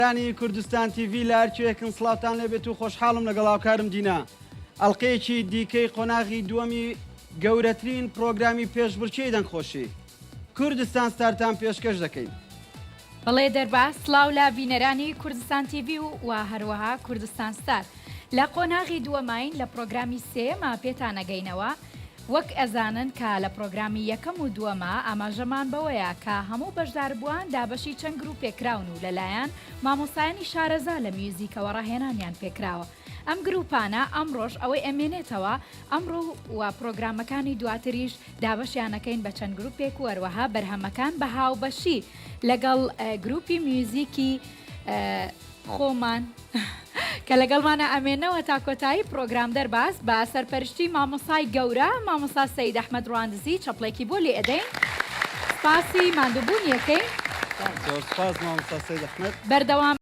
بینەرانی کوردستان تیڤی لە هەرکوێکن سڵاوتان لێبێت و خۆشحاڵم لەگەڵ هاوکارم دینا ئەڵلقەیەکی دیکەی قۆناغی دووەمی گەورەترین پرۆگرامی پێشبڕکێی دەنگخۆشی کوردستان ستارتان پێشکەش دەکەین. بەڵێ دەرباز سڵاو لە بینەرانی کوردستان تیڤی و و هەروەها کوردستان ستار. لە قۆناغی دووەماین لە پرۆگرامی سێیەما پێتان ئەگەینەوە وەک ئەزانن کە لە پرۆگرامی یەکەم و دووەما ئاماژەمان بەوەیە کە هەموو بەشداربووان دابەشی چەند گروپێک کراون و لەلایەن مامۆستایانی شارەزا لە میوزیکەوە ڕاهێنانیان پێکراوە ئەم گروپانە ئەمڕۆش ئەوەی ئەمێنێتەوە ئەمڕۆ و پرۆگرامەکانی دواتریش دابەشیان ئەکەین بە چەند گروپێک و هەروەها بەرهەمەکان بە هاوبەشی لەگەڵ گروپی میوزیکی خۆمان کە لەگەڵمانە ئەمێنەوە تا کۆتایی پرۆگرام دەرباز بە سەرپەرشتی مامۆسای گەورە مامۆسا سەید ئەحمەد ڕواندزی چەپڵێکی بۆ لێ ئەدەین سپاسی ماندووبوونیەکەی. زۆر سپاس مامۆستا سەید ئەحمەد. بەردەوام.